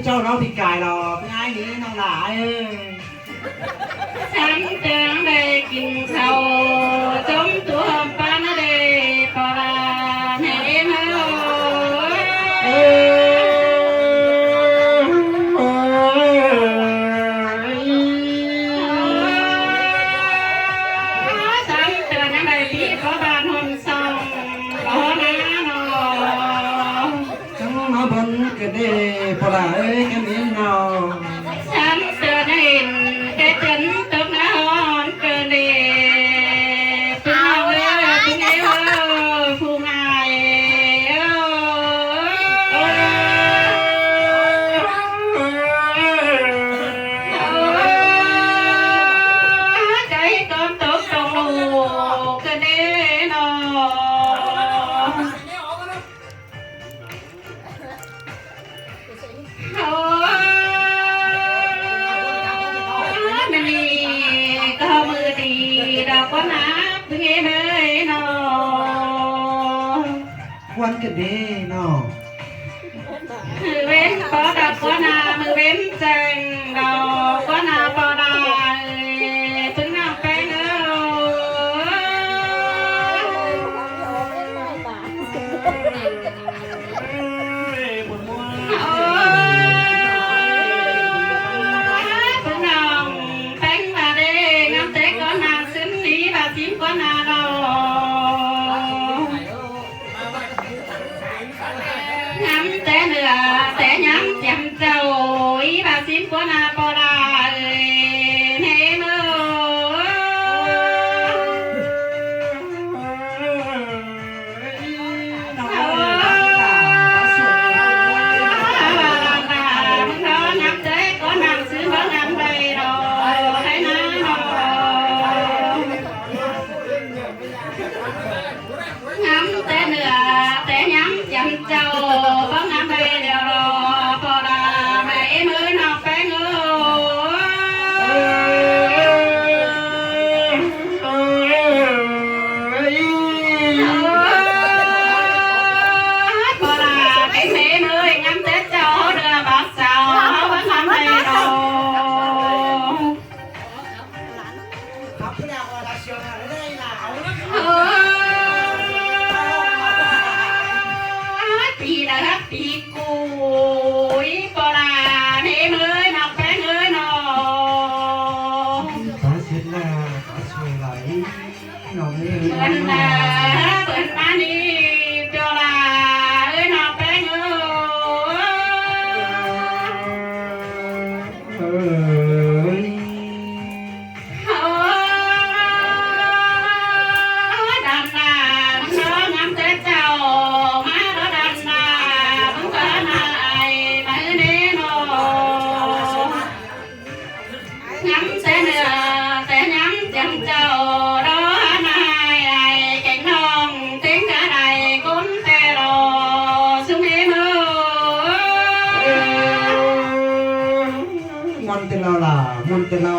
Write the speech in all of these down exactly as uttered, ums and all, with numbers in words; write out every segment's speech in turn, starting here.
Chảu ꞌnọng ꞌpi cai lo, ꞌpứng ai ꞌnị ꞌnọng ꞌla ới. Sắm tang đảy kin khảu, chốm ꞌtố ꞌhôm ꞌpán đảy ꞌpo ꞌla ꞌmẹ ꞌếm ꞌhụ. Sắm tang đảy ꞌpi ꞌpo ban ꞌhôm song, ók ꞌna ꞌnọ. Chắng ꞌmá bón kơ đê ꞌpo ꞌla ới, kén ꞌnị ꞌnọ. Sắm tang đảy kén chắng tốc ꞌná ꞌhón kơ đê. ꞌPứng ꞌnọng ới, ꞌpứng ꞌnị ꞌhụ, phủ ꞌngai ới. Cái con tốc trong lù kơ đê ꞌnọ. Ơ, ꞌmá ꞌnị ꞌcọ ꞌmự đi đaư ꞌquá ꞌna ꞌpứng ꞌnị ꞌnọ. Quan kơ đê ꞌnọ. ꞌMự ꞌvến ꞌpo đaư ꞌquá ꞌna, ꞌmự ꞌvến cheng đaư ꞌquá ꞌna ꞌpo đaư, ꞌpứng ꞌnọng ꞌpéng ới. Ơ, ꞌpứng ꞌnọng ꞌpéng ꞌva đê, ngắm té ꞌquá ꞌna ꞌsướng ꞌnị ꞌva ꞌsín ꞌquá ꞌna lo. Ngắm té ꞌnựa té nhắm chém chảu, ꞌí ꞌva ꞌsín ꞌquá ꞌna ꞌpo ꞌla ới, ꞌmẹ ꞌếm ꞌhụ. Ngắm té ꞌnựa té nhắm chém chảu, báu ngắm đảy đeo lo, ꞌpo ꞌla ꞌmẹ ꞌếm ꞌhụ ꞌnọng ꞌpéng ới. ꞌPo ꞌla ꞌpéng ꞌmẹ ꞌếm ới, ngắm té chảu ꞌhụ đaư báu sau, báu ngắm đảy lo. Pi đaư hắc pi cúi, ꞌpo ꞌla ꞌmẹ ꞌếm ới, ꞌnọng ꞌpéng ới ꞌnọ. Báu ꞌsướng ꞌla, báu ꞌsướng ꞌla, ꞌnọng ới. Bươn ꞌna, bươn ꞌna ꞌnị, ꞌpo ꞌla ới, ꞌnọng ꞌpéng ới. Ơ, đam ꞌna ꞌnọng ngắm té chảu, ꞌmá đaư đam ꞌna, ꞌpứng ꞌcọ ꞌna ai ꞌmá ꞌnị ꞌnọ. Ngắm té ꞌnựa té nhắm chém chảu, đaư ꞌna ai ai kéng ꞌnọng, téng cá đảy cốn té lo, ꞌsúm ꞌếm ꞌhụ. ꞌMắn té lo ꞌla, ꞌmắn té lo.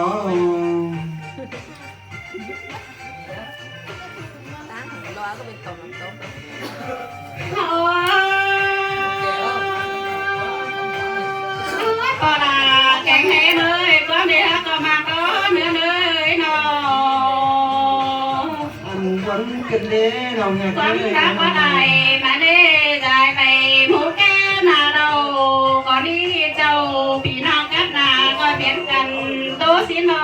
ꞌPo ꞌla kéng ꞌmẹ ꞌếm ới, ꞌquám đê hắc ꞌcọ ꞌmặc ꞌnớ ꞌnớ ới ꞌnọ. Ăn ꞌquám kơ đê lo ꞌnhá ꞌquám đé đaư ꞌquá đảy, ꞌmá đé dai pay mú ké ꞌna lo, ꞌcọ đi chảu pi ꞌnọng cắp ꞌna ꞌcoi piến căn tố ꞌsín lo.